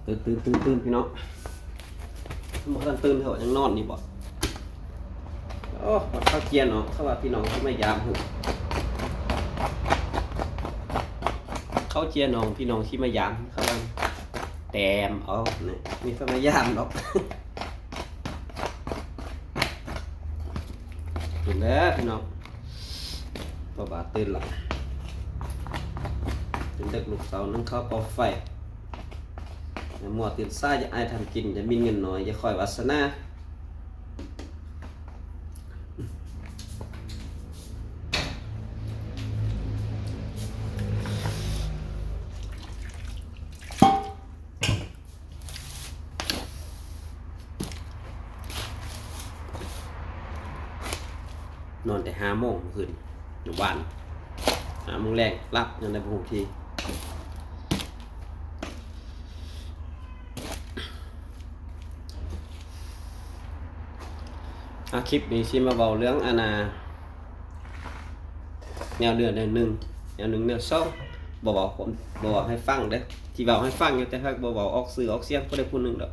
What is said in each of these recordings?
ຕື່ນ ຕື່ນ ຕື່ນ ຕື່ນ ພີ່ນ້ອງ ບໍ່ທັນຕື່ນເທື່ອ ຍັງນອນຢູ່ບໍ? ໂອ້ ເຂົ້າເຈ້ຍໜອງ ເຂົາວ່າພີ່ນ້ອງຊິມາຢາມ ເຂົ້າເຈ້ຍໜອງ ພີ່ນ້ອງຊິມາຢາມ ເຂົາວ່າແຕ້ມເອົາ ນີ້ ມີໃຜມາຢາມດອກ. ຕື່ນແລ້ວພີ່ນ້ອງ ພໍ່ບາດຕື່ນລະ ຕື່ນເດິກ ລູກສາວໜຶ້ງເຂົ້າກໍ່ໄຟ. ແມ່ໝໍ່ຕື່ນສາຍ ຢ່າອ້າຍທຳກິນ ຢ່າໝິ່ນເງິນໜ້ອຍ ຢ່າຂ້ອຍວາສະໜາ. ນອນແຕ່ຫ້າໂມງຄືນ ຢູ່ບ້ານ ຫ້າໂມງແລງ ຫຼັບຍາມໃດບໍ່ຮູ້ທີ. ອາ ຄລິບນີ້ຊິມາເວົ້າເລື່ອງ ອັນນ່າ ແນວເນື້ອແນວໜຶ່ງ ແນວໜຶ່ງແນວສອງ ບໍ່ເວົ້າ ບໍ່ເວົ້າໃຫ້ຟັງເດີ້ ທີ່ເວົ້າໃຫ້ຟັງຢູ່ ແຕ່ຫາກບໍ່ເວົ້າອອກຊື່ອອກສຽງຜູ້ໃດຜູ້ໜຶ່ງດອກ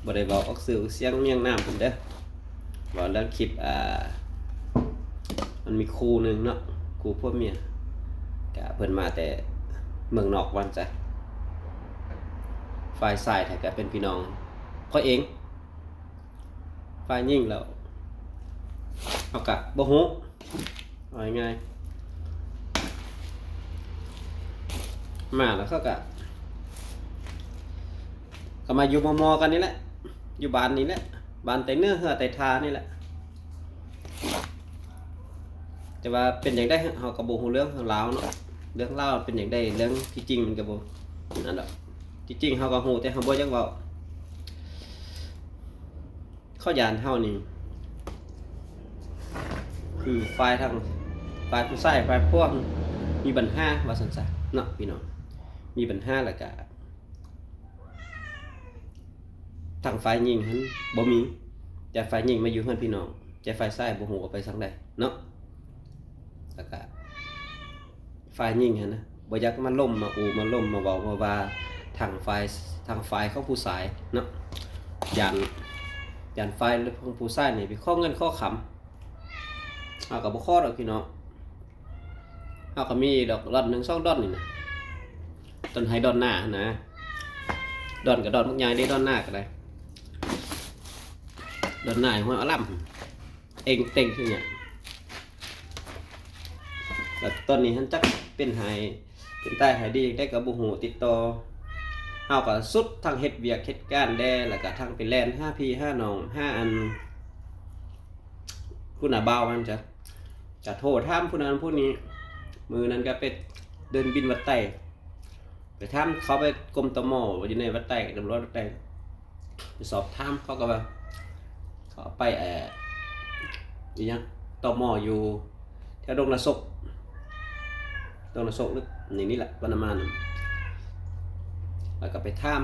ບໍ່ໄດ້ເວົ້າອອກຊື່ອອກສຽງ ມຽງນາມເພິ່ນເດີ້. ເວົ້າເລື່ອງຄລິບ ອ່າ ມັນມີຄູ່ໜຶ່ງເນາະ ຄູ່ຜົວເມຍ ກະເພິ່ນມາແຕ່ເມືອງນອກວ່າຊັ້ນຊະ ຝ່າຍຊາຍແທ້ກະເປັນພີ່ນ້ອງຂ້ອຍເອງ ຝ່າຍຍິງແລ້ວເຮົາກະບໍ່ຮູ້ ເວົ້າງ່າຍໆ ມາແລ້ວເຂົາກະ ກໍມາຢູ່ມໍ່ໆກັນນີ້ແຫຼະ ຢູ່ບ້ານນີ້ແຫຼະ ບ້ານໃຕ້ເໜືອເຮືອໃຕ້ທ່ານີ້ແຫຼະ ແຕ່ວ່າເປັນຈັ່ງໃດເຮົາກໍບໍ່ຮູ້ເລື່ອງລາວເນາະ ເລື່ອງລາວເປັນຈັ່ງໃດ ເລື່ອງທີ່ຈິງມັນກໍບໍ່ນັ້ນດອກ ທີ່ຈິງເຮົາກໍຮູ້ ແຕ່ເຮົາບໍ່ຢາກເວົ້າ. ເຂົາຢ້ານເຮົານີ້ ຄືຝ່າຍທາງ ຝ່າຍຜູ້ຊາຍ ຝ່າຍຜົວມີບັນຫາວ່າຊັ້ນຊະເນາະ ພີ່ນ້ອງ ມີບັນຫາ ແລ້ວກະທາງຝ່າຍຍິງຫັ້ນບໍ່ມີ ແຕ່ຝ່າຍຍິງມາຢູ່ເຮືອນພີ່ນ້ອງ ແຕ່ຝ່າຍຊາຍບໍ່ຮູ້ວ່າໄປທາງໃດເນາະ ແລ້ວກະ ຝ່າຍຍິງຫັ້ນນະ ບໍ່ຢາກມາລົມມາອູມາລົມມາເວົ້າມາວ່າທາງຝ່າຍ ທາງຝ່າຍຂອງຜູ້ຊາຍເນາະ ຢ້ານ ຢ້ານຝ່າຍຂອງຜູ້ຊາຍນີ້ໄປຂໍເງິນຂໍຄຳ ເຮົາກໍບໍ່ຂໍດອກພີ່ນ້ອງ ເຮົາກໍມີດອກດອນໜຶ່ງສອງດອນນີ້ນະ ດອນໄຮ່ດອນນາຫັ້ນນະ ດອນກໍດອນບັກໃຫຍ່ເດ້ ດອນນາກໍໄດ້ ດອນນາຫ້ວຍອາລຳ ເອັງເຕັງຄືຫຍັງ ແລ້ວຕອນນີ້ຫັ້ນຈັກເປັນໄຫ້ ເປັນຕາຍໄຫ້ດີຈັ່ງໃດກໍບໍ່ຮູ້ ຕິດຕໍ່ ເຮົາກໍສຸດທັງເຮັດວຽກເຮັດການແດ່ ແລ້ວກໍທັງໄປແລ່ນຫາພີ່ຫານ້ອງ ຫາອັນ ຜູ້ໜ້າບ່າວຫັ້ນຈ້ະ ກະໂທຖາມຜູ້ນັ້ນຜູ້ນີ້ ມື້ນັ້ນກະໄປເດີນບິນວັດໄຕ ໄປຖາມເຂົາ ໄປກົມ ຕມ ຢູ່ໃນວັດໄຕ ຕຳຫຼວດວັດໄຕ ໄປສອບຖາມ ເຂົາກໍວ່າ ເຂົາໄປ ເອີ ອີຫຍັງ ຕມ ຢູ່ແຖວດົງນາສົກ ດົງນາສົກ ຫຼື ນີ້ ນີ້ແຫຼະ ບ້ານນາມານ ແລ້ວກໍໄປຖາມ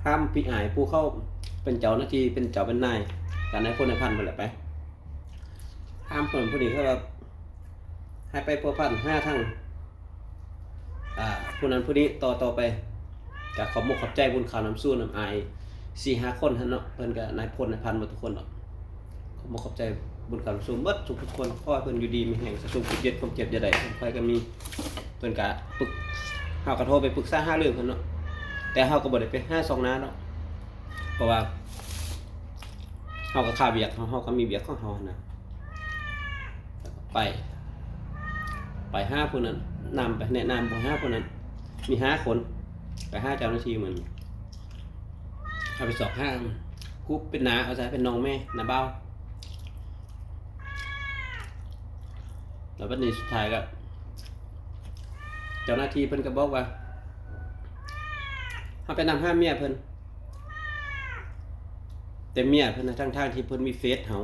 ຖາມພີ່ອ້າຍຜູ້ເຂົາເປັນເຈົ້າໜ້າທີ່ ເປັນເຈົ້າເປັນນາຍ ກັບນາຍພົນນາຍພັນພຸ້ນແຫຼະ ໄປ ຖາມຄົນຜູ້ນີ້ ເຂົາວ່າໃຫ້ໄປພົວພັນຫາທາງ ອ່າ ຜູ້ນັ້ນຜູ້ນີ້ຕໍ່ ຕໍ່ໄປ ກະຂອບມຸກຂອບໃຈບຸນຂາວນ້ຳຊູນ້ຳອາຍ ສີ່ຫ້າຄົນຫັ້ນເນາະ ເພິ່ນກະນາຍພົນນາຍພັນໝົດທຸກຄົນເນາະ ຂອບມຸກຂອບໃຈບຸນຂາວນ້ຳຊູໝົດທຸກໆຄົນ ຂໍໃຫ້ເພິ່ນຢູ່ດີມີແຮງ ສະສົມຄວາມເຈັບ ຄວາມເຈັບຢ່າໄດ້ ຄວາມໄຂ້ກໍມີ ເພິ່ນກະປຶກ ເຮົາກະໂທໄປປຶກສາຫາລືເພິ່ນເນາະ ແຕ່ເຮົາກໍບໍ່ໄດ້ໄປຫາຊອກໜາເນາະ ເພາະວ່າ ເຮົາກໍຄາວຽກເຮົາ ເຮົາກໍມີວຽກຂອງເຮົາຫັ້ນນະ ໄປ ໄປຫາຜູ້ນັ້ນນຳ ໄປແນະນຳ ໄປຫາຜູ້ນັ້ນ ມີຫ້າຄົນ ໄປຫາເຈົ້າໜ້າທີ່ມື້ນັ້ນ ເຮົາໄປຊອກຫາ ຜູ້ເປັນນ້າ ເອົາຊະ ເປັນນ້ອງແມ່ ນ້າບ່າວ ແລ້ວບັດນີ້ສຸດທ້າຍກໍ ເຈົ້າໜ້າທີ່ເພິ່ນກໍບອກວ່າ ເຮົາໄປນຳຫາເມຍເພິ່ນ ແຕ່ເມຍເພິ່ນນະ ທັງໆທີ່ເພິ່ນມີເຟສເຮົາ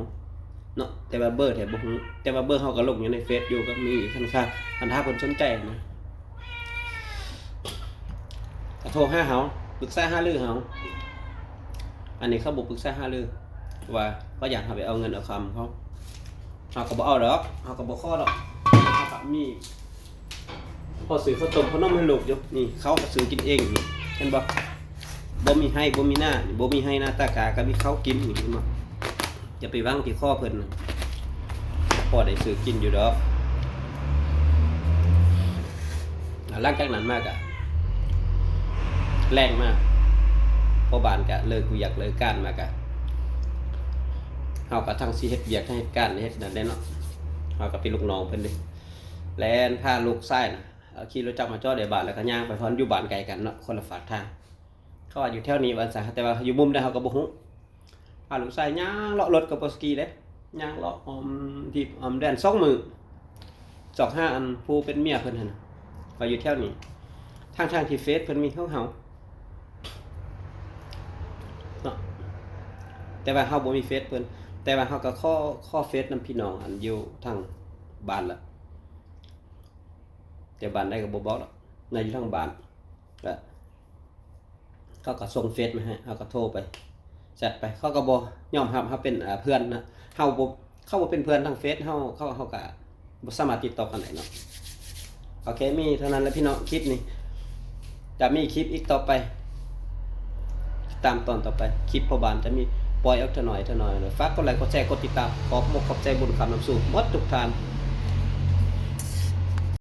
ເນາະ ແຕ່ວ່າເບີແທ້ບໍ່ຮູ້ ແຕ່ວ່າເບີເຮົາກໍລົງຢູ່ໃນເຟສຢູ່ ກໍມີຄັນຄ່າ ຄັນຖ້າເພິ່ນສົນໃຈນະ ກໍໂທຫາເຮົາ ປຶກສາຫາລືເຮົາ ອັນນີ້ເຂົາບໍ່ປຶກສາຫາລື ເພາະວ່າເຂົາຢ້ານເຮົາໄປເອົາເງິນເອົາຄຳເຂົາ ເຮົາກໍບໍ່ເອົາດອກ ເຮົາກໍບໍ່ຂໍດອກ ເຮົາກໍມີ ພໍ່ຊື້ເຂົ້າຕົ້ມເຂົ້າໜົມໃຫ້ລູກຢູ່. ນີ້ເຂົ້າກໍຊື້ກິນເອງນີ້ ເຫັນບໍ່? ບໍ່ມີໄຮ່ບໍ່ມີນາ ບໍ່ມີໄຮ່ນາຕາກາ ກໍມີເຂົ້າກິນນີ້ ເຫັນບໍ່? ຢ່າໄປຫວັງທີ່ຂໍເພິ່ນ ພໍໄດ້ຊື້ກິນຢູ່ດອກ. ຫຼັງຈາກນັ້ນມາກໍແລງມາ ພໍ່ບ້ານກໍເລີກວຽກເລີກການມາ ກໍເຮົາກໍທັງຊິເຮັດວຽກ ທັງເຮັດການ ເຮັດນັ້ນແຫຼະເນາະ. ເຮົາກໍເປັນລູກນ້ອງເພິ່ນເດ້ ແລ່ນພາລູກຊາຍນະ ເອົາຂີ່ລົດຈັກມາຈອດໃນບ້ານ ແລ້ວກໍຍ່າງໄປ ເພາະຢູ່ບ້ານໄກກັນເນາະ ຄົນລະຟາກທາງ. ເຂົາວ່າຢູ່ແຖວນີ້ວ່າຊັ້ນ ແຕ່ວ່າຢູ່ມຸມໃດເຮົາກໍບໍ່ຮູ້. ພາລູກຊາຍຍ່າງເລາະລົດກັບບໍ່ສະກີເດ້ ຍ່າງເລາະອ້ອມທີ່ອ້ອມແດນສອງມື້ ຊອກຫາອັນຜູ້ເປັນເມຍເພິ່ນຫັ້ນນະ ວ່າຢູ່ແຖວນີ້ ທັງໆທີ່ເຟສເພິ່ນມີຂອງເຮົາເນາະ ແຕ່ວ່າເຮົາບໍ່ມີເຟສເພິ່ນ. ແຕ່ວ່າເຮົາກໍຂໍ ຂໍເຟສນຳພີ່ນ້ອງອັນຢູ່ທາງບ້ານລະ ແຕ່ບ້ານໃດກໍບໍ່ບອກດອກ ໃນຢູ່ທາງບ້ານ ກໍ ເຂົາກໍສົ່ງເຟສມາໃຫ້ ເຮົາກໍໂທໄປ ແຊັດໄປ ເຂົາກໍບໍ່ຍອມຮັບເຮົາເປັນ ເອີ ເພື່ອນນະ. ເຮົາບໍ່ ເຂົາບໍ່ເປັນເພື່ອນທາງເຟສເຮົາ ເຂົາ ເຮົາກໍບໍ່ສາມາດຕິດຕໍ່ກັນໄດ້ເນາະ. ໂອເຄ ມີເທົ່ານັ້ນແຫຼະພີ່ນ້ອງ ຄລິບນີ້ ຈະມີຄລິບອີກຕໍ່ໄປ ຕາມຕອນຕໍ່ໄປ ຄລິບພໍ່ບ້ານຈະມີປ່ອຍອອກເທື່ອໜ້ອຍເທື່ອໜ້ອຍ. ຝາກກົດໄລ ກົດແຊ ກົດຕິດຕາມ. ຂອບມົກຂອບໃຈບຸນຄຳນຳສູ່ໝົດທຸກທ່ານ.